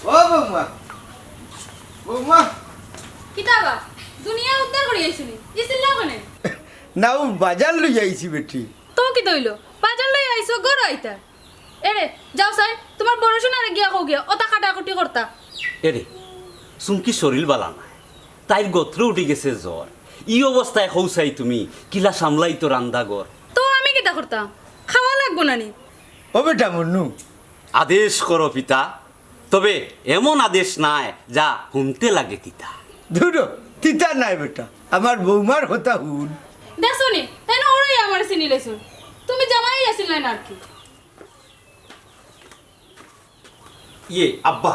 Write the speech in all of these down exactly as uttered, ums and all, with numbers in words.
ও বৌমা, বৌমা। কিতা বা? দুনিয়া উদ্ধার করি আইছনি, ই চিল্লাও কেনে? না, ও বাজার লই আইছি বেটি। তো কিতা অইলো? বাজার লই আইছো, ঘরো আইতা। এরে, যাও চাই, তুমার বড় সোনারে গিয়া কও গিয়া, অতা কাটাকুটি করতা। এরে, চুমকি শরীল বালা নায়, তাইর গত্র উঠি গেছে জ্বর। ই অবস্থায় কও চাই তুমি কিলা সামলাইতো রান্দা ঘর? তো আমি কিতা করতাম? খাওয়া লাগবো না নি? ও বেটা মন্নু। আদেশ করো পিতা, তবে এমন আদেশ নায় যা হুনতে লাগে তিতা। ধুরো, তিতা নায় বেটা, আমার বৌমার কথা হুন। দেখছো নি, তাইন ওরাই আমারে চিনি লাইছইন। তুমি জামাই আছিলায় না আর কি। ইয়ে, আব্বা,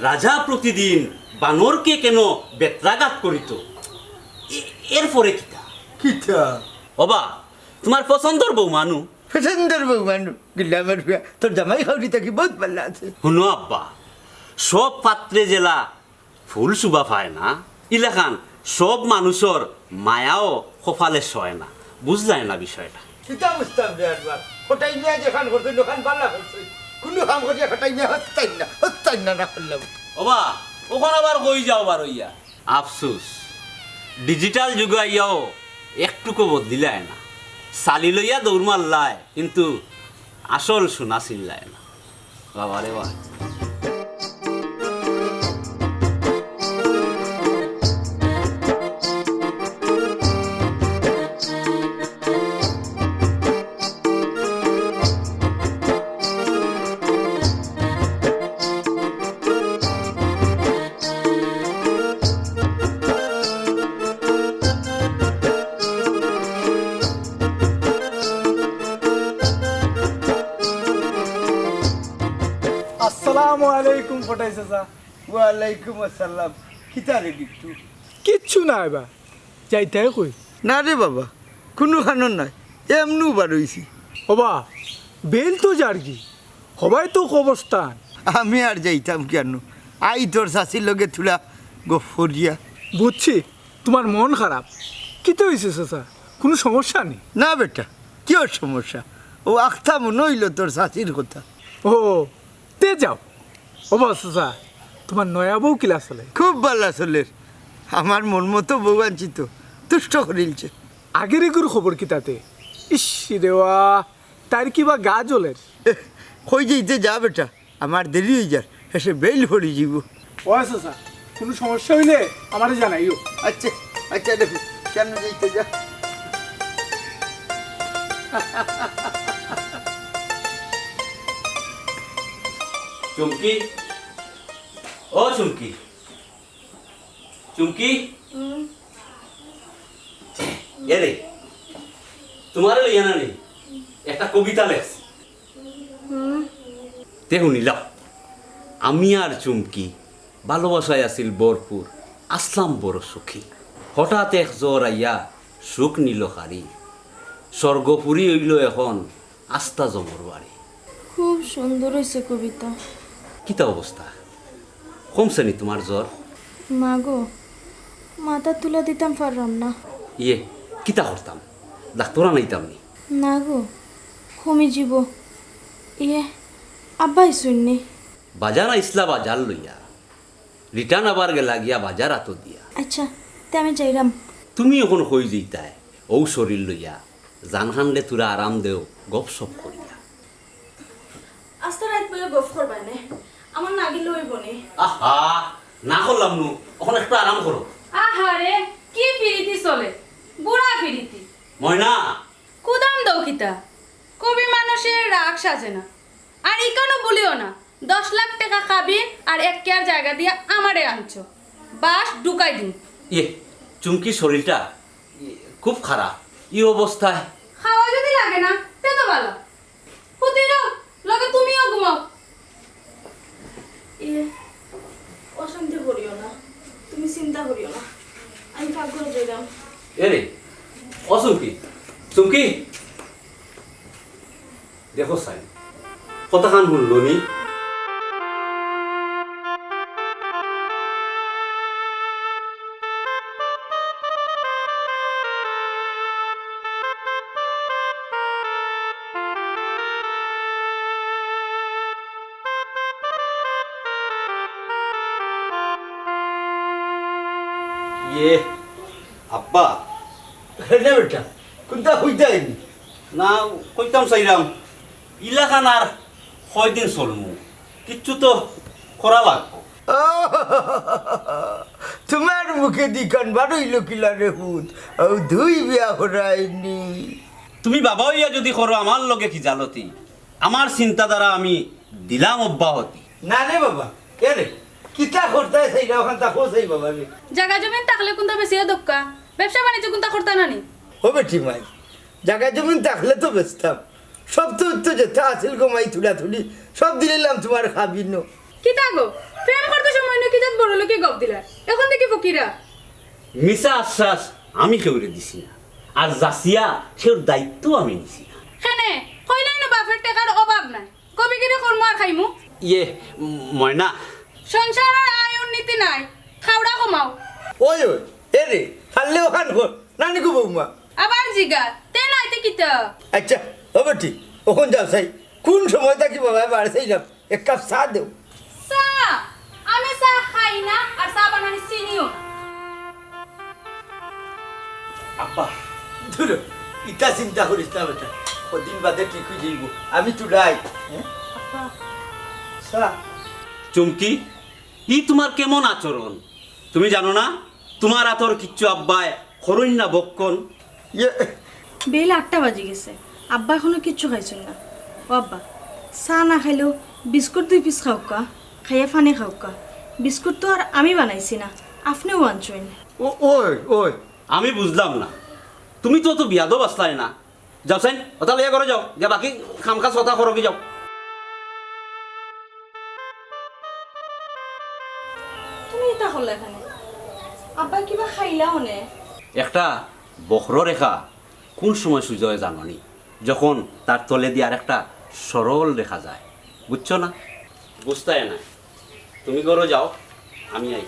রাজা প্রতিদিন বানরকে কেন বেত্রাঘাত করিত? এ-, এরপরে কিতা? কিতা? ওবা, তুমার পছন্দর বৌমা নু। পছন্দর বৌমা নু, গিল্লা আমার ফুয়া, তোর জামাই খাউরি থাকি বউত বালা আছে। হুনো আব্বা, সব পাত্রে যেলা ফুল শুভা পায় না, ইলাখান সব মানুষর মায়াও কপালে সয় না। বুঝলায় না বিষয়টা। কিতা বুঝতাম রে আব্বা? কটাই মিয়া যেখান করছইন, ওখান বালা করছইন। কুনু কাম করিয়া কটাই মিয়া হস্তাইন না, হস্তাইন না, না করলাম। ওবা, ওখান আবার কই যাও বার অইয়া? আফসোস, digital যুগ আইয়াও একটুকু বদলিলায় না। চালি লইয়া দৌড় মারলায়, কিন্তু আসল সোনা চিনলায় না। বাবা রে বাবা। আসসালামু আলাইকুম ফটাই চাচা। ওয়ালাইকুম আসসালাম। কিতা রে বিট্টু? কিচ্ছু নায় বা, যাইতায় কই? না রে বাবা, কুনু খানো নায়, এমনু বার অইছি। ওবা, বেইল তো যারগি, হবায় তো কবরস্থান। আমি আর যাইতাম কেনে? আই তোর চাচির লগে থুড়া গফ করিয়া। বুঝছি, তুমার মন খারাপ। কিতা অইছে চাচা? কুনু সমস্যা নি? না বেটা, কিওর সমস্যা? অউ আখতা মনো অইলো তোর চাচির কথা। ও, তে যাও। ওবা চাচা, তুমার নয়া বউ কিলা চলে? খুব বালা চলের। আমার মন মতো বউ আনছি তো, তুষ্ট করিলছে। আগের এগুর খবর কিতা তে? ইস রে ওয়া, তাইর কিবা গা জ্বলের। এহ, কই যাইতে যা বেটা, আমার দেরি অই যার, হেষে বেইল পড়ি যিবো। ও চাচা, কুনু সমস্যা অইলে আমারে জানাইও। আচ্ছা, আচ্ছা, দেখো, কেনে যাইতে যা। চুমকি, ও চুমকি, চুমকি, এরে, তুমারে লইয়া না নি, একটা কবিতা লেখছি। তে হুনিলাও। আমি আর চুমকি ভালোবাসায় আছিল ভরপুর, আসলাম বড় সুখী। হঠাৎ এক ঝড় আইয়া সুখ নিল কারি। স্বর্গপুরী অইল এখন আস্তা যমর বাড়ি। খুব সুন্দর অইছে কবিতা। কিতা অবস্থা? কমছে নি তুমার জ্বর? না গো, মাথাত তুলা দিতাম পাররাম না। ইয়ে, কিতা করতাম? ডাক্তর আনাইতাম নি? না গো, কমি যিবো। ইয়ে, আব্বা আইছইন নি? বাজার আইছলা বাজার লইয়া, return আবার গেলা গিয়া বাজার আতো দিয়া। আচ্ছা, তে আমি যাইরাম। তুমি অখন কই যাইতায়? অউ শরীর লইয়া, জানখানরে থুড়া আরাম দেও, গপসপ করিয়া। আস্তা রাইত বইয়া গফ করবায় নে, আমার নাগিলে অইবো নে। আহা, না করলাম নু, অখন একটু আরাম করো। আহারে, কি পিরিতি চলে, বুড়া পিরিতি। ময়না। কুদাম দেও কিতা? কবি মানুষের রাগ সাজে না। আর ইখানও ভুলিও না, দশ লাখ টেকা কাবিন আর এক কেয়ার জাগা দিয়া আমারে আনছো। বাঁশ ঢুকাই দিন। ইয়ে, চুমকির শরীরটা, ইয়ে, খুব খারাপ। ই অবস্থায়। খাওয়া যদি লাগে না, তে তো ভালা। হুতি রও, লগে তুমিও ঘুমাও। ইয়ে, অশান্তি করিও না, তুমি চিন্তা করিও না, আমি পাকঘরে যাইরাম। এরে, ও চুমকি, চুমকি, দেখো চাই, কথাখান হুনলো নি? এ, আব্বা। না বেটা, কুনতা কইতায় নি? না, কইতাম চাইরাম, ইলাখান আর কয়দিন চলমু? কিচ্ছু তো করা লাগবো। তুমার মুখেদি কান বারইলো কিলা রে পুত? অউ দুই বিয়া করায়নি। তুমি বাবা অইয়া যুদি করো আমার লগে খিজালতি, আমার চিন্তাধারা আমি দিলাম অব্যাহতি। না রে বাবা, এরে, কিতা করতায় চাইরায় অখানতা কও চাই বাবা রে। জাগা জমিন থাকলে কুনতা বেচিয়া দেউক্কা, ব্যবসা বাণিজ্য কুনতা করতা না নি? ও বেটি মাই, জাগা জমিন থাকলে তো বেচতাম, সব তো, তো যেতা আছিল গো মাই থুড়া থুড়ি, সব দিলাইলাম তুমার কাবিনো। কিতা গো, প্রেম করতে সময় নু কিজাত বড়লোকি গপ দিলা, অখন দেখি ফকিরা। মিছা আশ্বাস আমি কেউরে দিছি না, আর যাচিয়া কেউর দায়িত্ব আমি নিছি না। কেনে, কইলায় নু বাপর টেকার অভাব নাই, কবিগিরি করমু আর খাইমু। ইয়ে, ময়না। সংসারর আয় উন্নতি নাই, খাওড়া কমাও। ওই, ওই, এরে, পারলে অখান কর, নানি গো বউমা। আবার জিগা, তে নাইতে কিতা? আচ্ছা, ও বেটি, অখন যাও চাই, কুন সময় থাকি বাবায় বাড়ি চাইলাম, এক কাপ চা দেও। চা? আমি চা খাই না, আর চা বানানি চিনিও না। আব্বা, ধুরো, ইতা চিন্তা করিস না বেটা, কদিন বাদে ঠিক অই যাইবো। আমি তুলাই। হ্যাঁ? আব্বা। চা। চুমকি, ই তুমার কেমন আচরণ? তুমি জানো না তুমার আতর কিচ্ছু আব্বায় করইন না বক্কন? ইয়ে। বেইল আটটা বাজি গেছে, আব্বা অখনো কিচ্ছু খাইছইন না। ও আব্বা, চা না খাইলেও বিস্কুট দুই পিস খাউক্কা, খাইয়া পানি খাউক্কা। বিস্কুট তো আর আমি বানাইছি না, আপনেউ আনছইন। ও, ওই, ওই। আমি বুঝলাম না, তুমি তো অত বিয়াদব আছলায় না। যাও চাইন, অতা লইয়া ঘরো যাও, গিয়া বাকি কাম কাজ অতা করো গি যাও। তুমি ইতা করলায় কেনে? আব্বায় কিবা খাইলা অনে? একটা বক্ররেখা কুন সময় সুজা অয় জানো নি? যখন তার তলেদি আরেকটা সরল রেখা যায়, বুঝছো না? বুঝতায় না। তুমি ঘরো যাও, আমি আই।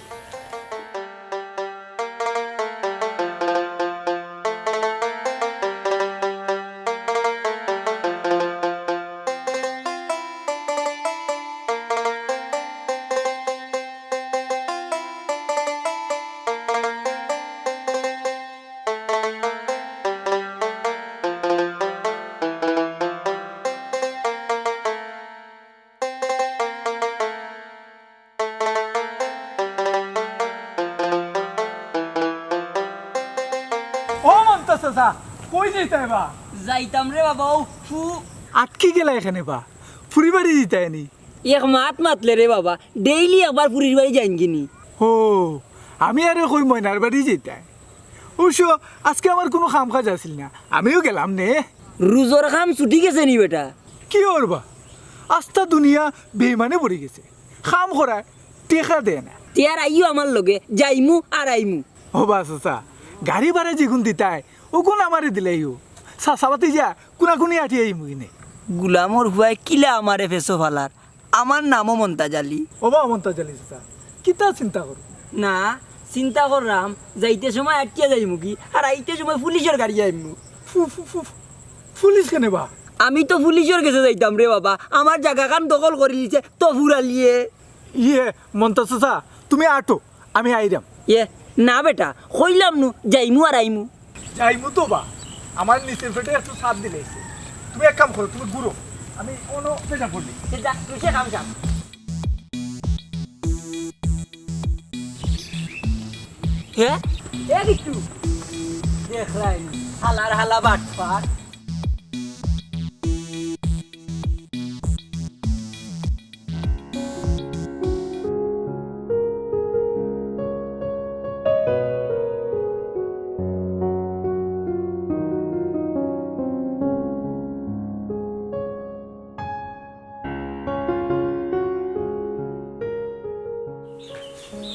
ও মন্তাজ চাচা, কই যাইতায় বা? যাইতাম রে বাবা, অউ ফু- আটকি গেলায় কেনে বা? ফুরির বাড়ি যাইতায় নি? এক মাত মাতলে রে বাবা, ডেইলি একবার ফুরির বাড়ি যাইন গি নি। ও, আমি আরো কই ময়নার বাড়ি যাইতায়। অবশ্য আজকে আমার কুনু কাম কাজ আছিল না, আমিও গেলাম নে। রুজর কাম ছুটি গেছে নি বেটা? কিওর বা? আস্তা দুনিয়া বেইমানে ভরি গেছে। কাম করায়, টেকা দেয় না। তে আর আইও আমার লগে, যাইমু আর আইমু। ও বা চাচা, গাড়ি ভাড়া যেগুন দিতায়, অগুন আমারে দিলাইও। চাচা ভাতিজা কুনাকুনি আটি আইমু কিনে। গুলামর ফুয়ায় কিলা আমারে ফেছো ফালার, আমার নামও মন্তাজ আলী। ও বা মন্তাজ আলী চাচা, কিতা চিন্তা করো? না, চিন্তা কররাম, যাইতে সময় আটিয়া যাইমু গি, আর আইতে সময় পুলিশর গাড়ি আইমু। ফু, ফু, ফু, পুলিশ কেনে বা? আমি তো পুলিশর গেছে যাইতাম রে বাবা, আমার জাগাখান দখল করিলিছে তো ফুরালিয়ে। ইয়ে, মন্তাজ চাচা, তুমি আটো, আমি আইরাম। ইয়ে, না বেটা, কইলাম নু, যাইমু আর আইমু। যাইমু তো বা, আমার নিচের পেটে একটু চাপ দিলাইছে। তুমি এক কাম করো, তুমি ঘুরো, আমি অনো পেশা পড়লি। এ যা, তুই সে কাম যা। হে? এ বিট্টু, দেখরায় নি, হালার হালা বাটপার।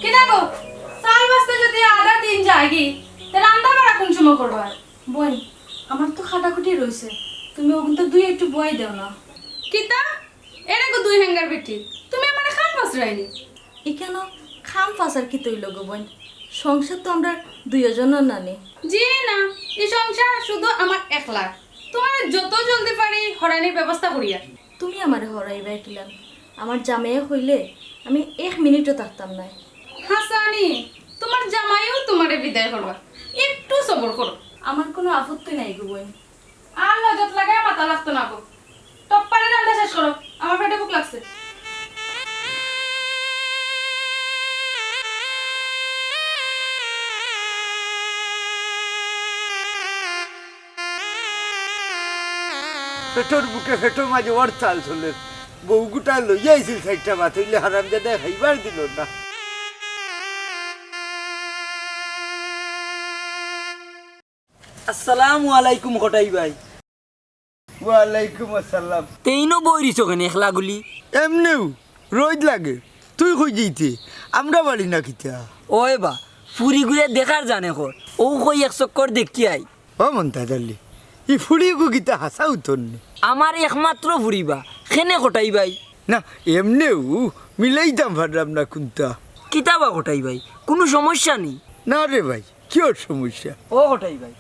কিতা গো, চাল বাজতে যদি আধা দিন যায়গি, তে রান্দা বাড়া কুন সময় করবায়? বইন, আমার তো কাটাকুটি রইছে, তুমি অগুনতা ধুইয়া একটু বওয়াই দেও না। কিতা? এরে গো দুই হেঙ্গার বেটি, তুমি আমারে কাম ফাঁসরায় নি? ইখানো কাম ফাঁসার কিতা অইলো গো বইন? সংসার তো আমরার দুইওজনর নানি। জি না, ই সংসার শুধু আমার একলার। তুমারে যত জলদি পারি হরানির ব্যবস্থা করিয়ার। তুমি আমারে হরাইবায় কিলান? আমার জামাইয়ে কইলে আমি এক মিনিটও থাকতাম নায়। হাছানি, আমার জামাইও তোমারে বিদায় করবা। একটু সবর করো। আমার কোনো আপত্তি নাই গো বইন। আর লজত লাগায় মাথা লাগতো না গো। টপ্পারে রান্দা শেষ করো, আমার পেটে ভুক লাগছে। পেটর ভুকে পেটর মাঝে হরতাল চলের। বউগুটা লইয়া আইছিল চাইরটা ভাত, অইলে হারামজাদায় খাইবার দিল না। আসসালামু আলাইকুম কটাই ভাই। ওয়ালাইকুম আসসালাম। তে ইনো বই রইছো কেনে একলা গুলি? এমনেউ, রইদ লাগে। তুই কই যাইতে? আমরা বাড়ি না কিতা? ওই বা, ফুরিগুরে দেখার জানে কর। অউ কই এক চক্কর দেখি আই। ও মন্তাজ আলী, ই ফুরিগু কিতা হাছা উতর নি? আমার একমাত্র ফুরি বা, কেনে কটাই ভাই? না, এমনেউ মিলাইতাম পারলাম না কুনতা। কিতা বা কটাই ভাই, কুনু সমস্যা নি? না রে ভাই, কিওর সমস্যা? ও কটাই ভাই,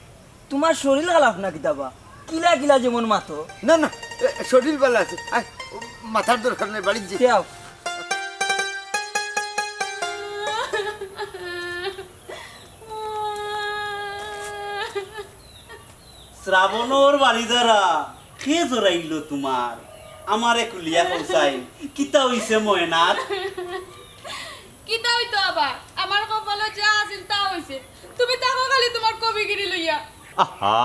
তুমার শরীল খারাপ না কিতা বা? কিলা কিলা যেমন মাতো। না, না, এ, শরীল ভালা আছে। আয়, মাতার দরকার নাই, বাড়িত যাই। যাও। শ্রাবণর বাড়ি যারা, কে জড়াইল তুমার? আমারে খুলিয়া কও চাই, কিতা অইছে ময়নার? কিতা অইতো আবার? আমার কপালো যা আছিল তা অইছে। তুমি থাকো খালি তুমার কবিগিরি লইয়া। আহা,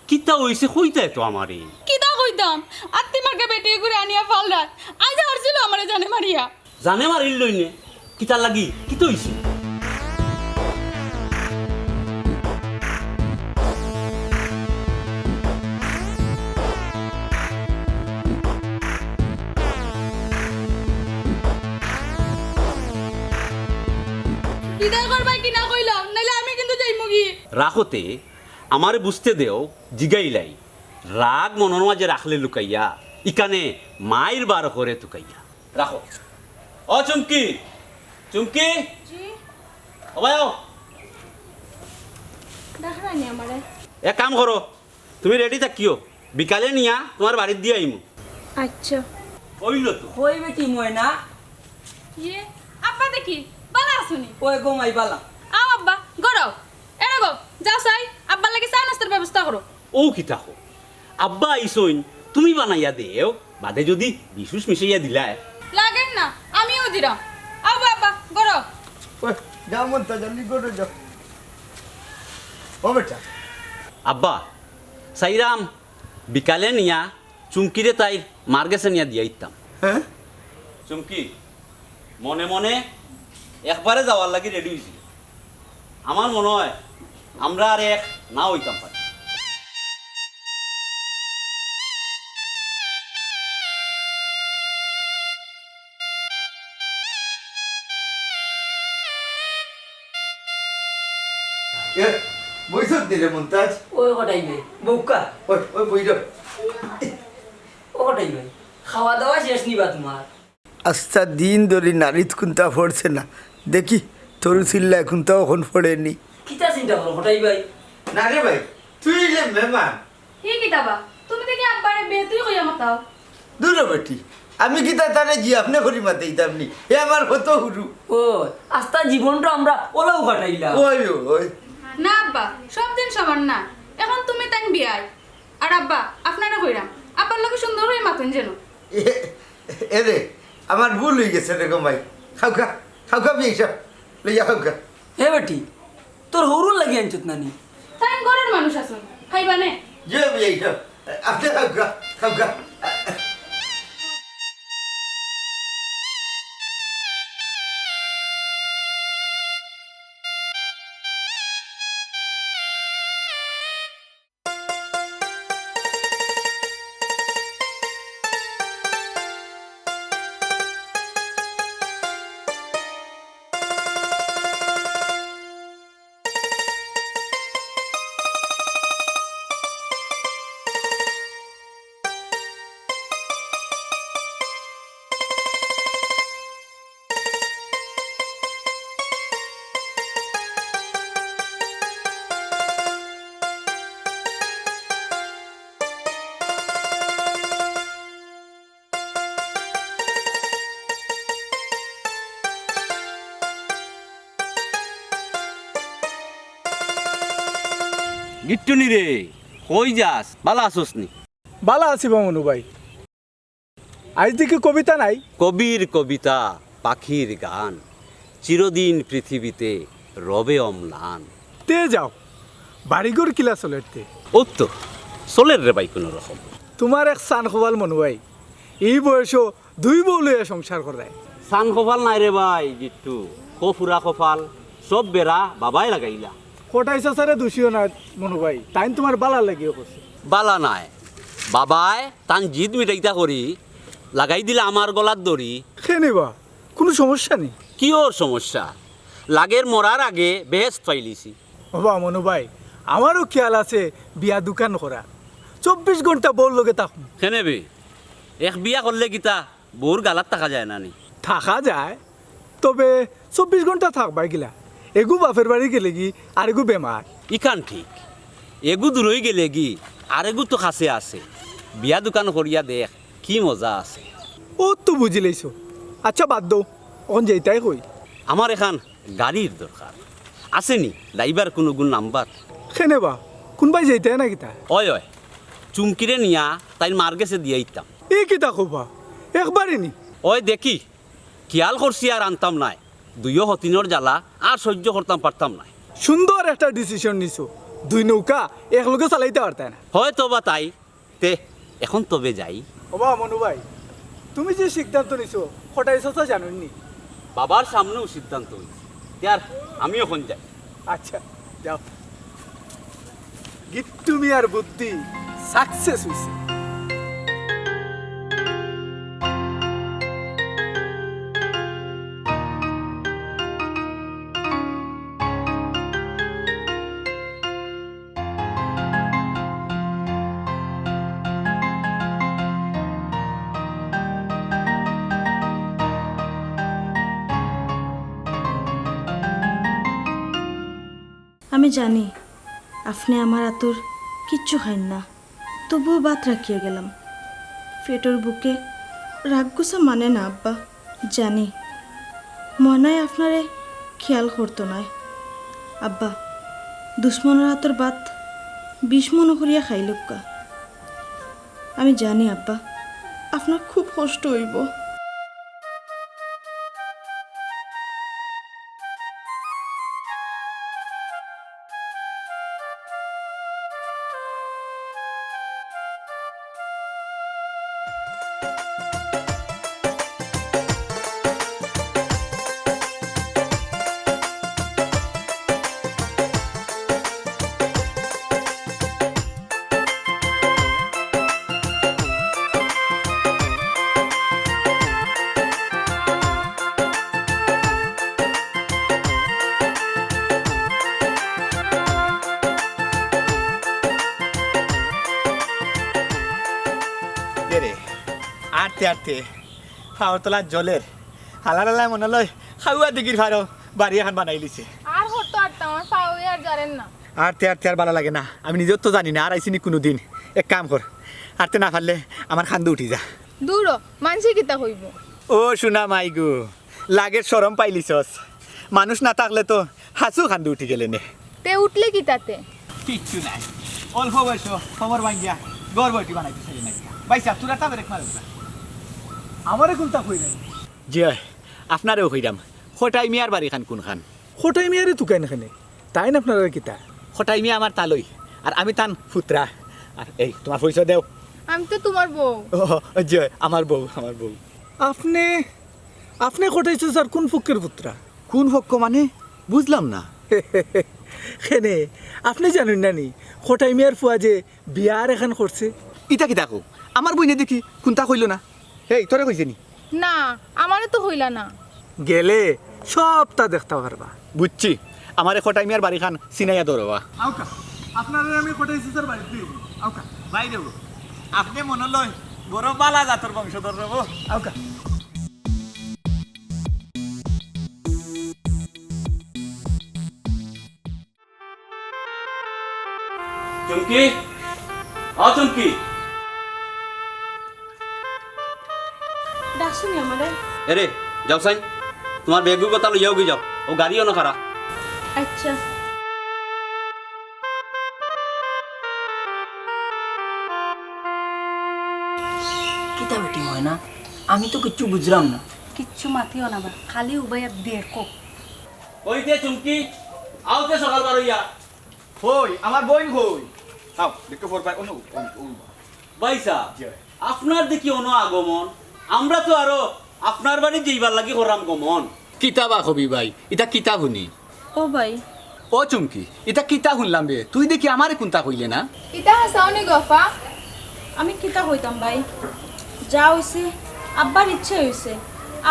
কিতা অইছে কইতায় তো আমারে। কিতা কইতাম? আত্তি মার্কা বেটি ঘুরে আনিয়া ফালরায়। আইজ হারছিল আমারে জানে মারিয়া। জানে মারিল লইনে? কিতার লাগি? কিতা অইছে? বিদায় করবায় কি না কইলাম, নাইলে আমি কিন্তু যাইমুগি। রাখো তে, আমারে বুঝতে দেও, জিগাইলাই। রাগ মনর মাঝে রাখলে লুকাইয়া, ইকানে মাইর বার করে তুকাইয়া। রাখো। ও চুমকি, চুমকি। জি। ও ভাই, ও। ডাকরায়নি আমারে? এক কাম করো, তুমি রেডি থাকিও, বিকালে নিয়া তুমার বাড়িত দিয়া আইমু। আচ্ছা। অইলো তো। কই বেটি ময়না? ইয়ে, আব্বা দেখি, বালা আছনি? ওই গো মাই বালা। আও আব্বা, ঘরো। এরে গো, যাও চাই, আব্বার লাগি চা নাস্তার ব্যবস্থা করো। ও কিতা কও? আব্বা আইছইন, তুমি বানাইয়া দেও, বাদে যদি বিশুষ মিশাইয়া দিলায়। লাগের না, আমিউ দিরাম। আও বা আব্বা, ঘরো। ওই, যাও মন্তাজ আলী, ঘরো যাও। ও বেটা। আব্বা, চাইরাম বিকালে নিয়া চুমকিরে তাইর মার গেছে নিয়া দিয়া আইতাম। হ্যাঁ? চুমকি মনে মনে একবারে যাওয়ার লাগি রেডি অইছিল। আমার মনে অয় আমরা আর এক না অইতাম পারি। এ, বইছত নি রে মন্তাজ? ওই কটাই নে, বউক্কা। ওই, ওই বই রে। ও কটাই ভাই, খাওয়া দাওয়া শেষ নি বা তুমার? আস্তা দিন ধরি নাড়িত কুন্তা পড়ছে না, দেখি তরু চিল্লায় কুন্তা অখন পড়ে নি। কিতা চিন্তা করো কটাই ভাই? না রে ভাই, তুই অইলে মেহমান। হি কিতা বা, তুমি দেখি আব্বারে বে তুই কইয়া মাতাও। দুরো বেটি, আমি কিতা তারে জি আপনে করি মাতাইতাম নি? হে আমার কত হুরু। ও, আস্তা জীবনটা আমরা অলাউ কাটাইলাম। ওই, ওই। না আব্বা, সব দিন সমান না। অখন তুমি তাইন বিয়াই। আর আব্বা, আপনারে কইরাম, আব্বার লগে সুন্দর করি মাতইন যেন। এ, এরে, আমার ভুল অইগেছে রে গো মাই। খাউক্কা, খাউক্কা বিয়াই সাব, লইয়া খাউক্কা। হে বেটি, তোর হউরর লাগি আনছত না নি? তাইন ঘরর মানুষ আছইন, খাইবা নে? জি বিয়াই সাব, আপনে খাউক্কা, খাউক্কা। গিট্টুনি রে, কই যাস? বালা আছস নি? বালা আছি বা মনু ভাই। আইজ দেখি কবিতা নাই? কবির কবিতা, পাখির গান, চিরদিন পৃথিবীতে রবে অম্লান। তে যাও, বাড়িঘর কিলা চলের তে? অউ তো, চলের রে ভাই কুনু রকম। তুমার এক চান কপাল মনু ভাই, ই বয়সো দুই বউ লইয়া সংসার কররায়। চান কপাল নায় রে ভাই গিট্টু, কো পুরা কপাল, সব বেড়া বাবায় লাগাইলা। কটাই চাচারে দুষিও না মনু ভাই, তাইন তুমার বালার লাগিও করছে। বালা নায়, বাবায় তান জিদ মিটাইতা করি লাগাই দিলা আমার গলাত দড়ি। কেনে বা, কুনু সমস্যা নি? কিওর সমস্যা? লাগের মরার আগে বেহেস্ত পাইলিছি। ওবা মনু ভাই, আমারও খিয়াল আছে বিয়া দুখান করা, চব্বিশ ঘন্টা বউর লগে থাকমু। কেনে বে, এক বিয়া করলে কিতা বউর গালাত থাকা যায় না নি? থাকা যায়, তবে চব্বিশ ঘন্টা থাকবায় কিলা? এগু বাপের বাড়ি গেলেগি, আরেগু বেমার। ইখান ঠিক, এগু দূরই গেলেগি, আরেগু তো কাছে আছে। বিয়া দুখান করিয়া দেখ, কি মজা আছে। অউ তো বুঝিলাইছো। আচ্ছা, বাদ দেও, অখন যাইতায় কই? আমার এখান গাড়ির দরকার। আছে নি ড্রাইভার কুনুগুর নাম্বার? কেনে বা, কুনবায় যাইতায় না কিতা? অয়, অয়, চুমকিরে নিয়া তাইর মার গেছে দিয়া আইতাম। ই কিতা কও বা, একবারে নি? অয় দেখি, খিয়াল করছি আর আনতাম নায়। দুইও হতিনর জ্বালা আর সইজ্য করতাম পারতাম নায়। সুন্দর একটা decision নিছো, দুই নৌকা একলগে চালাইতা পারতায় না। হয়তো বা তাই। তে, অখন তবে যাই। ওবা মনু ভাই, তুমি যে সিদ্ধান্ত নিছো, কটাই চাচা জানইন নি? বাবার সামনেউ সিদ্ধান্ত অইছে। তে আর আমি অখন যাই। আচ্ছা, যাও। গিট্টু মিয়ার বুদ্ধি success অইছে। আমি জানি, আপনে আমার আতর কিচ্ছু খাইন না, তবুও ভাত রাখিয়া গেলাম। পেটর ভুকে রাগ গুছা মানে না, আব্বা। জানি, ময়নায় আপনারে খেয়াল করতো নায়। আব্বা, দুশমনর আতর ভাত বিষ মনো করিয়া খাইলউক্কা। আমি জানি আব্বা, আপনার খুব কষ্ট অইবো। এরে, আটতে আটতে পাওর তলা জ্বলের। হালার হালায় মনো লয় খাওয়া দিঘির ফারো বাড়ি এখান বানাইলিছে। আর কত আটতাম, আমার পাও আর জারের না। আটতে আটতে আর ভালা লাগে না, আমি নিজেও তো জানি না আর আইছি নি কুনুদিন। এক কাম কর, আটতে না পারলে আমার কান্দো উঠি যা। দূর ও, মানষে কিতা কইবো? ও সোনা মাই গো, লাগের শরম পাইলিছস। মানুষ না থাকলে তো হাছু কান্দো উঠি গেলে নে। তে উঠলে কিতাতে? কিচ্ছু নাই, অল্প বয়সো কোমর ভাঙ্গিয়া ঘর বউটি বানাইতে চাইলে না। ভাইসাব, তোরা তা ব্রেক মারে না। আমারে কুনতা কইরে? জি অয়, আপনারেও কইরাম। কটাই মিয়ার বাড়িখান কুনখান? কটাই মিয়ারে তুকাইন কেনে? তাইন আপনারার কিতা? কটাই মিয়া আমার তালই, আর আমি তান পুত্রা। আর এই, তুমার পরিচয় দেও। আমি তো তুমার বউ। ও, জি অয়, আমার বউ, আমার বউ। আপনে, আপনে কটাই চাচার কুন পক্ষর পুত্রা? কুন পক্ষ মানে? বুঝলাম না। কেনে, আপনে জানইন না নি? কটাই মিয়ার ফুয়া যে বিয়া আরেকখান করছে। ইতা কিতা কও? আমার বইনে দেখি কুনতা কইলো না। হেই, তোরে কইছে নি? না, আমারে তো কইলা না। গেলে সবতা দেখতা পারবা। বুঝছি, আমারে কটাই মিয়ার বাড়িখান চিনাইয়া ধরবা। আউক্কা, আপনারে আমি কটাই চাচার বাড়িত লইয়া যাইমু। আউক্কা, বাইরে গো। আপনে মনো লয় বড় ভালা জাতর বংশধর রে গো। আউক্কা। চুমকি, ও চুমকি। ডাকছো নি আমারে? এরে, যাও চাইন, তুমার ব্যাগ গুতা লইয়া অগি যাও, অউ গাড়ি অনো খাড়া। আচ্ছা। কিতা বেটি ময়না, আমি তো কিচ্ছু বুঝলাম না। কিচ্ছু মাতিও না বা, খালি উবাইয়া বেকো। ওই যে চুমকি, আও তে সকাল বার অইয়া। কই, আমার বইন কই? আও, দেখো ফোর পাই, অনু, অনু, অনু। ভাই সাহেব, জি ভাই। আপনার দেখি অনো আগমন, আমরা তো আরো আপনার বাড়ি যাইবার লাগি করাম গমন। কিতা বা কবি ভাই, ইতা কিতা হুনি? ও ভাই। ও চুমকি, ইতা কিতা হুনলাম বে? তুই দেখি আমারে কুন্তা কইলে না? ইতা হাছাউ নি গো আফা। আমি কিতা কইতাম ভাই? যা অইছে, আব্বার ইচ্ছায় অইছে।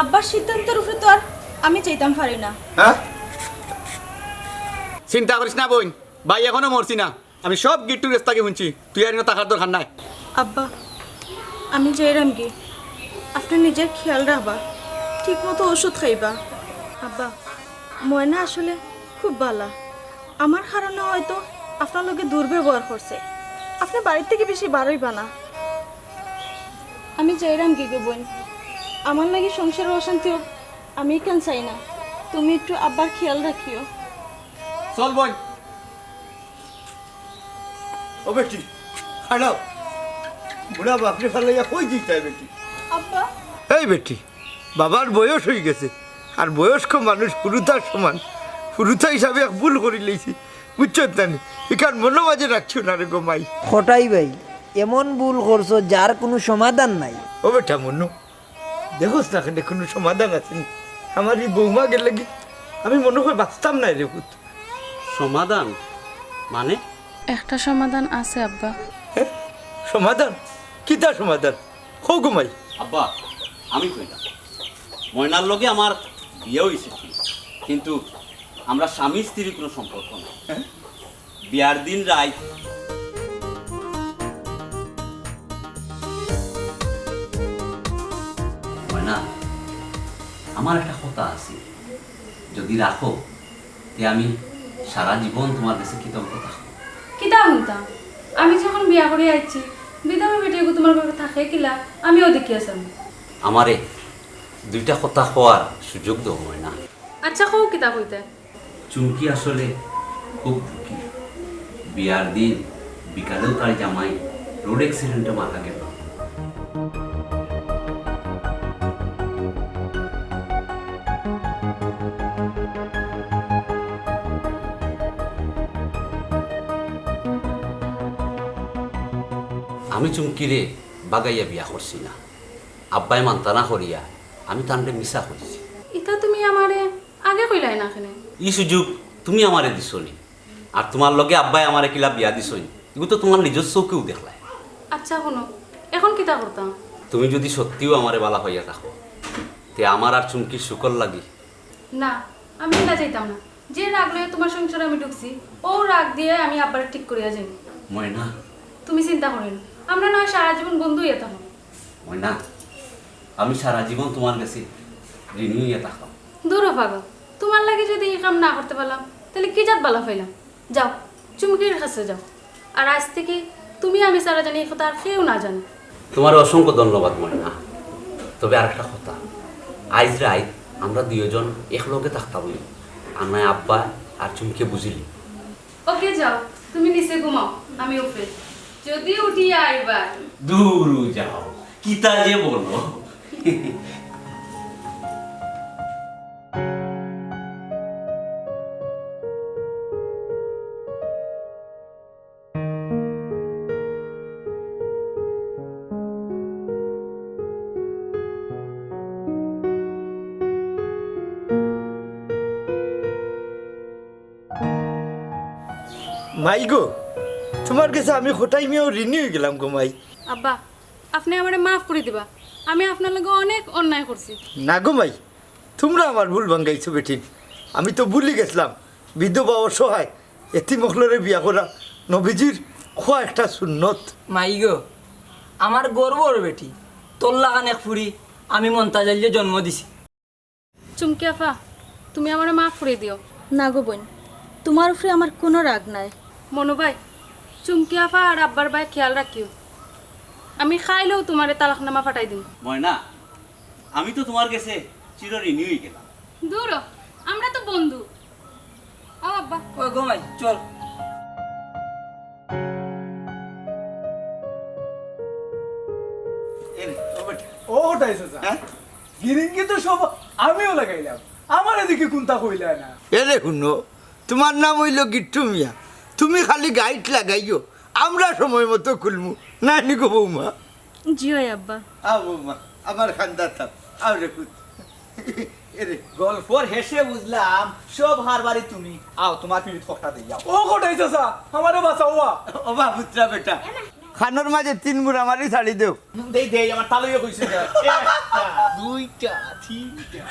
আব্বার সিদ্ধান্তর উপরে তো আর আমি যাইতাম পারি না। হ্যাঁ? চিন্তা করিস না বইন, ভাই এখনো মরছি না। আমি সব গিট্টুর গেছ থাকি হুনছি, তুই আর ইনো থাকার দরকার নাই। আব্বা, আমি যাইরাম গি, আপনে নিজর খিয়াল রাখবা, ঠিক মতো ওষুধ খাইবা। আব্বা, ময়না আসলে খুব ভালা, আমার কারণে হয়তো আপনার লগে দুর্ব্যবহার করছে, আপনে বাড়ির থাকি বেশি বারইবা না। আমি যাইরাম গি গো বইন, আমার লাগি সংসারো অশান্তি হোক, আমি ইখান চাই না। তুমি একটু আব্বার খিয়াল রাখিও। চল বইন। ও বেটি, খাড়াও। বুড়া বাপরে ফালাইয়া কই যাইতায় বেটি? আব্বা। এই বেটি, বাবার বয়স অইগেছে, আর বয়স্ক মানুষ হুরুতার সমান। হুরুতা হিসাবে এক ভুল করিলাইছি, বুঝছো নানি? ইখান মনো মাঝে রাখিও না রে গো মাই। কটাই ভাই, এমন ভুল করছো যার কুনু সমাধান নাই। ও বেটা মনু, দেখোস না কেনে কুনু সমাধান আছে নি? আমার ই বৌমা গেলে কি আমি মনো কয় বাঁচতাম নায় রে পুত। সমাধান? মানে? একটা সমাধান আছে আব্বা। হ্যাঁ? সমাধান? কিতা সমাধান? কও গো মাই। আব্বা, আমি কইলাম, ময়নার লগে আমার বিয়া অইছে ঠিক, কিন্তু আমরা স্বামী স্ত্রীর কুনু সম্পর্ক নাই। হ্যাঁ? বিয়ার দিন রাইত। ময়না, আমার একটা কথা আছে, যদি রাখো, তে আমি সারা জীবন তুমার গেছে কৃতজ্ঞ থাকমু। কিতা হুনতাম? আমি যখন বিয়া করি আইছি, বিধবা বেটি এগু তুমার ঘরো থাকে কিলা, আমিও দেখিয়া ছাড়মু। আমারে দুইটা কথা কওয়ার সুযোগ দেও ময়না। আচ্ছা, কও কিতা কইতায়। চুমকি আসলে খুব দুঃখী। বিয়ার দিন বিকালেউ তার জামাই রোড অ্যাক্সিডেন্টে মারা গেল। আমি চুমকিরে বাগাইয়া বিয়া করছি না। আব্বায় মান্তা না করিয়া আমি তানরে মিছা কইছি। ইতা তুমি আমারে আগে কইলায় না কেনে? ই সুযোগ তুমি আমারে দিছো নি। আর তুমার লগে আব্বায় আমারে কিলা বিয়া দিছইন, ইগু তো তুমার নিজর চউখেউ দেখলায়। আচ্ছা, হুনো, এখন কিতা করতাম? তুমি যদি সত্যিউ আমারে বালা পাইয়া থাকো, তে আমার আর চুমকির সুখর লাগি। না, আমি ইলা যাইতাম না। যে রাগ লইয়া তুমার সংসারো আমি ঢুকছি, অউ রাগ দিয়া আমি আব্বারে ঠিক করিয়া যাইমু। ময়না। তুমি চিন্তা করিও না, আমরা না হয় সারা জীবন বন্ধু অইয়া থাকমু। ময়না, আমি সারা জীবন তুমার গেছে ঋণী অইয়া থাকতাম। দুরো পাগল, তুমার লাগি যদি ই কাম না করতে পারলাম, তাইলে কি জাত বালা পাইলাম? যাও, চুমকির কাছে যাও। আর আইজ থাকি তুমি আমি ছাড়া জানি ই কথা আর কেউ না জানে। তুমারে অসংখ্য ধন্যবাদ ময়না। তবে আরেকটা কথা, আইজ রাইত আমরা দুইওজন একলগে থাকতাম অইবো, আর নায় আব্বা আর চুমকিয়ে বুঝিলিবো। ওকে, যাও, তুমি নিচে ঘুমাও, আমি উপরে। যদি উঠিয়া আইবা। দুরু যাও, কিতা যে বলো। মাই গো, তুমার গেছে আমি কটাই মিয়াও ঋণী অইগেলাম গো মাই। আব্বা, আপনে আমারে মাফ করি দিবা, আমি আপনার লগে অনেক অন্যায় করছি। না গো মাই, তুমরা আমার ভুল ভাঙ্গাইছো বেটিন, আমি তো ভুলি গেছলাম, বিধবা অসহায় এতিম অকলরে বিয়া করা নবীজির কওয়া একটা সুন্নত। মাই গো, আমার গর্বর বেটি, তোর লাখান এক ফুরি আমি মন্তাজ আইলে জন্ম দিছি। চুমকি আফা, তুমি আমারে মাফ করি দিও। না গো বইন, তুমার উপরে আমার কুনু রাগ নাই। মনু ভাই, চুমকি আফা আর আব্বার বায় খিয়াল রাখিও। আমি কাইলউ তুমারে তালাকনামা ফাটাই দিমু। ময়না, আমি তো তুমার গেছে চির ঋণী অইগেলাম। দুরো, আমরা তো বন্ধু। আও আব্বা। ওই গো মাই, চল। এ রে, ও কোথায় চাচা? হ্যাঁ? গিরিঙ্গি তো সব আমিও লাগাইলাম, আমার এদিকে কোনটা কইলা না। এরে হুনো, তুমার নাম অইলো গিট্টু মিয়া, তুমি খালি গাইট লাগাইও, আমরা সময় মতো খুলমু, নায় নি গো বৌমা? জি অয় আব্বা। আও বৌমা, আমার খান্দাত আও, আও রে পুত। এরে, গল্পর হেষে বুঝলাম সব হারবারি তুমি। আও, তুমার পিঠিত খোপটা দেই, আও। ও কোথায় চাচা, আমারে বাঁচাও বা। ও বা পুত্রা বেটা, খানোর মাঝে তিন মুড়া মারি ছাড়ি দেও। দেই, দেই, আমার তালইয়ে কইছে যে, একটা, দুইটা, তিনটা।